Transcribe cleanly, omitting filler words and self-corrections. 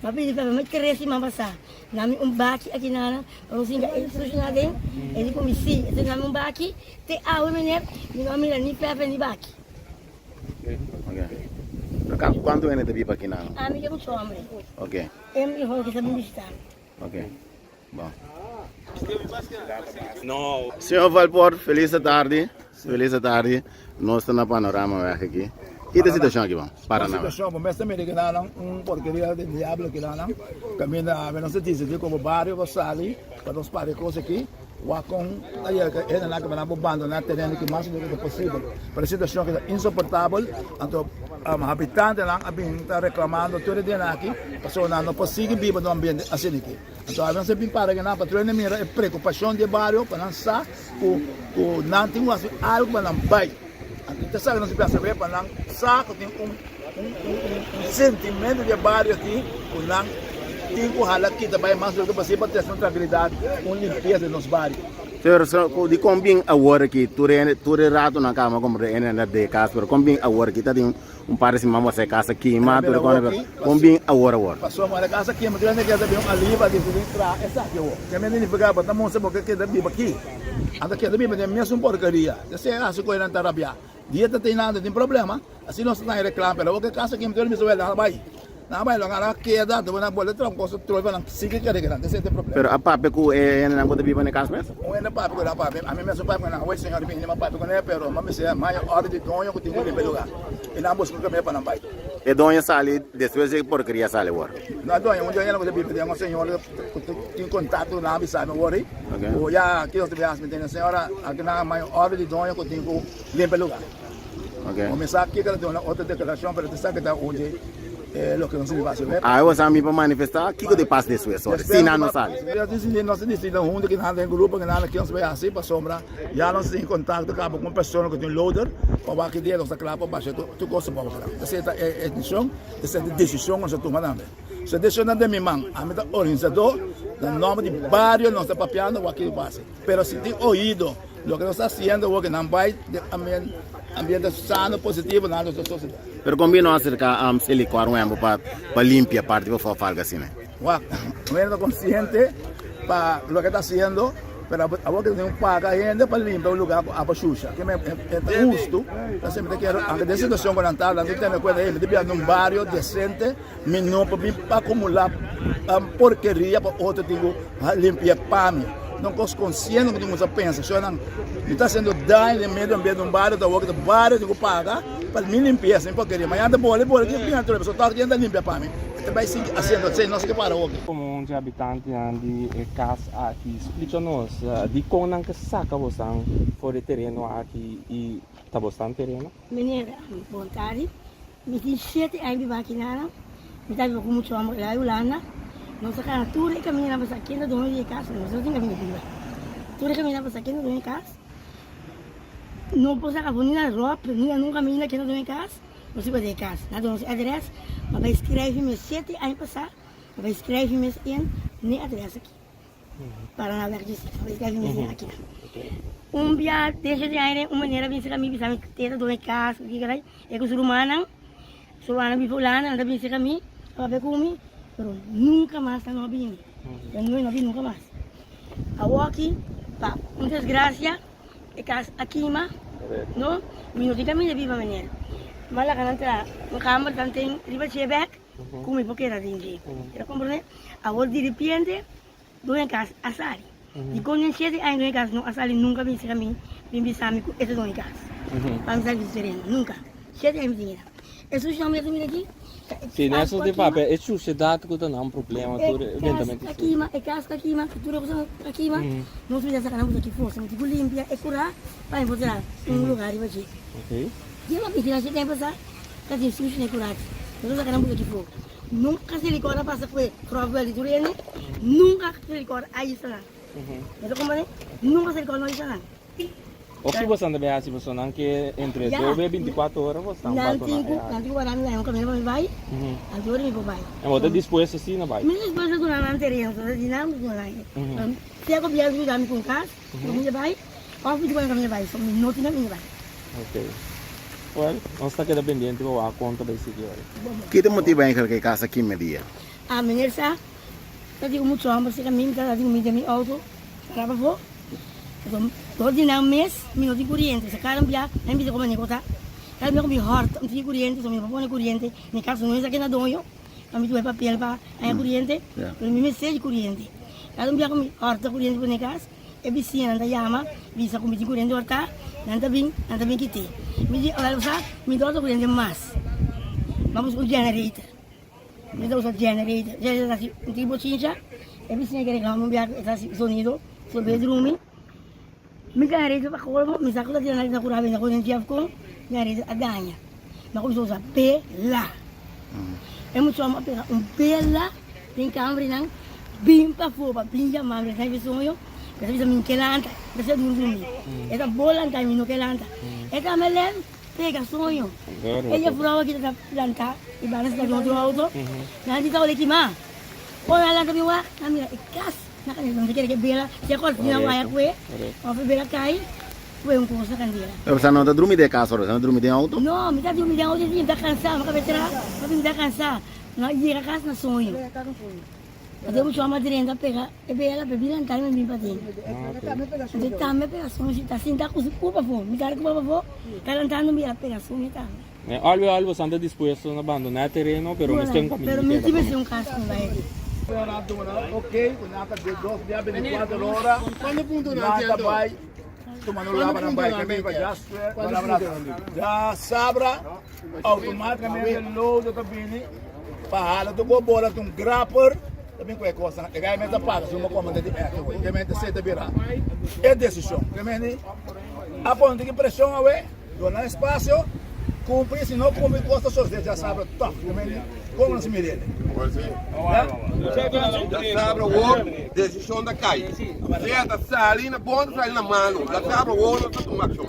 M'a pidi papa mi tres siman pasá na mi un baki aki nana pa nos hinka e sushi na aden e di ku mi si e ta na mi un baki te awe meneer mi no a mira ni pèpè ni baki. Ok. Kuantu hende ta biba aki nana? Ami ke muchu hombre. Ok. E mi hou ke sa bin bishita mi. Ok. Bon. Señor Valpoort, feliz tardi. Feliz tardi. Nos ta na Panorama weg aki. Ki ta e situacion aki bon? Paranama. Situacion, bo mester mira kinanan un porkeria di diablo kinanan. Kaminda awe nos ta disidi komo bario pa sali pa nos para e kos aki. Wak kon ta yega e hendenan ku nan por bandona tereno ki mas loko ta posibel. Pero e situacion aki ta insoportabel. Anto habitantenan a bin ta reclamando tur e dianan aki pasobra nan no por sigui biba den un ambiente asina aki. Anto awe nos a bin para akinan pa tur hende mira e preocupacion di e bario pa nan sa cu cu nan tin cu haci algo pa nan bay. Anto ta esaki nos a bin haci pa nan sa cu tin un un un sentimento di e bario aki cu nan tin cu hala kita bay mas loko posibel pa trece un trankilidad, un limpieza den nos bario. Pero so dicon bin awor aki tur hende tur e rato nan caba como hende nan ta de cas pero con bin awor aki ta tin Un par di siman bo a casa kima, tur e kos pero kon bin awor awor? Pasobra ora casa kima tur hende keda bin un aliba di bin traha esaki awor. Ke men significa bo ta mustra bo ke keda biba aki. Anto keda biba den mesun porkeria. Esei a hasi ku nan ta rabia. Dia ta tin nan ta tin problema, asina nos ta haña reclamo pero awor ke casa kima tur hende bisa wel nan a bai. Nan a bai lo nan a keda anto nan a bolbe traha un kos troy pa nan sigui keda kinan. Esei ta e problema. Pero a papia ku e hendenan ku ta biba na e kas mes? Un hende papia ku nan papia, ami mes no papia ku nan. Awor e señor bini mi papia ku nan pero mi a bisa mi haña orde di doño ku tin ku limpia e lugar i nan buska un kaminda pa nan bai. E doño sali despues di e porkeria sali awor? No e doño, un doño ku ta biba den un señor ku tin kontakto ku nan a bisa mi awor ei ku ya kios ta bin hasi mi tene señora aki nan a haña orde di doño ku tin ku limpia e lugar. Okay. Bo mi sa kiko ta duna otro deklarashon, pero ta sa ku ta un di e loke nos biba hasi web. Awe bo sa mi pa manifestá, kiko ta pas despues ora, si nan no sali? Nos disidí, nos a disidí huntu ku nan den grupo ku nan ke nos bai hasi pasobra ya nos tin kontakto kaba ku un persona ku tin loader pa wak ki dia nos ta kla pa basha tur kos abou kla. Esei ta e intenshon, esei ta e desishon ku nos a tuma tambe. So e desishon ta den mi man, ami ta organisadó, na nòmber di bario nos ta papiando wak kiko hasi. Pero si tin oido. Loke nos ta hasiendo awor ke nan bai den ambiente sano, positivo na nos sosiedat. Pero kon bini no aserka Selikor un ehempel pa pa limpia parti pa fof algo asina? Wak, un hende ta konsiente pa loke ta hasiendo, pero awor ke tin paga hende pa limpia un lugar ku aba shusha. Ke men e ta hustu, ta mi ta kere anke den situashon ku nan ta, nan tin tene kuenta, hey, mi ta biba den un bario desente. Mi no por bin acumula porkeria pa otro tin cu limpia pa mi. Ta un cos consciente cu tin cuminsa pensa. Shornan, mi ta haciendo daño den medio ambiente un bario ta awor cu ta bario tin cu paga pa mi limpieza, mi porkeria. Mañana ta boli boli tin bin atrobe pasobra tok tin ta limpia pa mi. E ta bay sigui haciendo asina, nos ke para awor. Como un dje habitantenan di e cas aki, splica nos dicon nan ke saca bosan for di e tereno aki y ta bosan tereno? Meneer, bon tardi. Mi tin shete aña biba aki nana. Mi ta biba ku muchu hòmber la Hulanda. Nos a kana tur e kamindanan pa sa ken ta doño di e kas. Nos no tin kaminda biba. Tur e kamindanan pa sa ken ta doño di e kas. No por saka afó ni na ròp ni na nun kaminda ken ta doño di e kas. Nos biba den e kas. Nan duna nos e adrès. Mi a bai skrijf mi mes shete aña pasá. Mi a bai skrijf mi mes in n'e adrès aki. Para na wèk djis. Mi a bai skrijf mi mes in aki. Un bia den shete aña den un manera a bin serka mi bisa mi te ta doño di e kas. E ku su rumannan, su rumannan biba Hulanda, nan ta bini serka mi, a papia ku mi, pero nunka mas nan no a bini. Nan no a bini nunka mas. Awoki, pa un desgrasia, e kas a kima, no? Mi no tin kaminda biba, meneer. Mi a laga nan traha un kamer tanten riba dje bèk, ku mi por keda den dje. Bo ta komprende? Awor diripiente. Doña cas a sali. Di con den shete aña doña cas no a sali nunca bin cerca mi bin bisa mi cu e ta doña cas. Pa mi sali di su tereno. Nunca. Shete aña mi tin era. E sushi nan mi ta mira aki ta e Si, cas Nelson cu a tin kima. papia, e sushedat cu ta nan problema E tur cas eventualmente a sushi. kima, e cas a kima, tur e cosnan a kima. Nos mester saca nan buta aki for. Mi tin cu limpia e cura pa mi por traha un lugar riba dje. Okay. Dje mi a pidi nan shete aña pasa ta tin sushi na e cura aki. Nos a saca nan buta aki for. Nunka Selikor a pasa ku e gròfwèl di tur hende, nunka Selikor a hisa nan. Bo ta komprende? Nunka Selikor no a hisa nan. Of si boso ta bin hasi boso nan ke entre dobe e binticuatro ora boso ta Nan bato tin na ku e área. nan tin ku wara mi laña un kaminda pa mi bai, anto ora mi por bai. En bo ta dispuesto si na bai? Mi ta dispuesto duna nan tereno, ta di nan mi duna nan. Si e gobièrnu yuda mi ku un kas, mi ta bai, òf mi tin ku un kaminda bai, so mi no tin kaminda bai. Okay. Well, nos ta keda pendiente pa wak kon ta bai sigui ora. Ki ta motiba eigenlijk e kas a kima dia? A meneer sa ta di un mucho homber cerca mi, mi ta di mi den mi auto para pafó. Pasobra dor di nan mes mi no tin curiente, so cada bia nan bisa como nego ta, cada bia cu mi hort mi tin curiente, so mi no por pone curiente, mi casa no es aki na doño pa mi tuba e papel pa haña curiente, pero mi mester di curiente. Cada bia cu mi horta curiente pone cas, e bisiñanan ta yama bisa cu mi tin curiente horta, nan ta bin, nan ta bin kit'e. Mi di, ora sa mi no horta curiente mas, mi a busca un generator. Mi ta usa generator. Generator ta hasi un tipo chincha. E bisiña ke reclama un biaha ku e ta hasi sonido. So be drumi. Mi generator pa colmo mi sa ku ta tira na kura benta ku den Jefcon. Generator a daña. Mi a kuminsá usa bela. E muchacho a pega un bela den kambernan bin pafó pa bin yama mi. Mi soño. Mi ta bisa mi ke lanta. Mi ta duru drumi. E ta bo lanta mi no ke lanta. E ta me lem. Pega soño. E jefrouw aki ta planta i banda si ta den otro auto. Nan di ta ora kima. Ora nan lanta bin wak, nan mira e kas na kandela. Nan ta kere ke bela si a kortina waya kue of e bela kai kue un kos na kandela. Pero sa no ta drumi den e kas ora, sa no drumi den auto? No, mi ta drumi den auto si mi ta kansa, mi kabe tra, pasobra mi ta kansa. No a yega kas na soño. Pasobra mucho amo a drenta pega e bela pe bin lanta mi bin paden. Anto tambe pega soño si ta sinta ku su cupa afo, mi ta cupa afo, ta lantando mi a pega soño tambe. Me alwe alwe boso ta dispuesto na bandona e tereno pero mester un caminda Pero mi ti mester un cas cu mi bai aki. Ok, cu nan ta de dos dia 24 ora, nan ta bai tuma no laba nan bai, ke mi ja sabra automaticamente lodo ta bini pa hala tu bo bola tu un grapper ta bin ku e kosnan e gai mester paga si bo komanda di eto wey ke mente se ta bira e desishon ke meni a pone tiki preshon awe duna espasio kumpli si no kumpli kos ta sosode djasabra tòg ke meni kon nos mir'e. Djasabra awor desishon ta kai sea ta sali na bon ta sali na malu djasabra awor nos ta tuma akshon.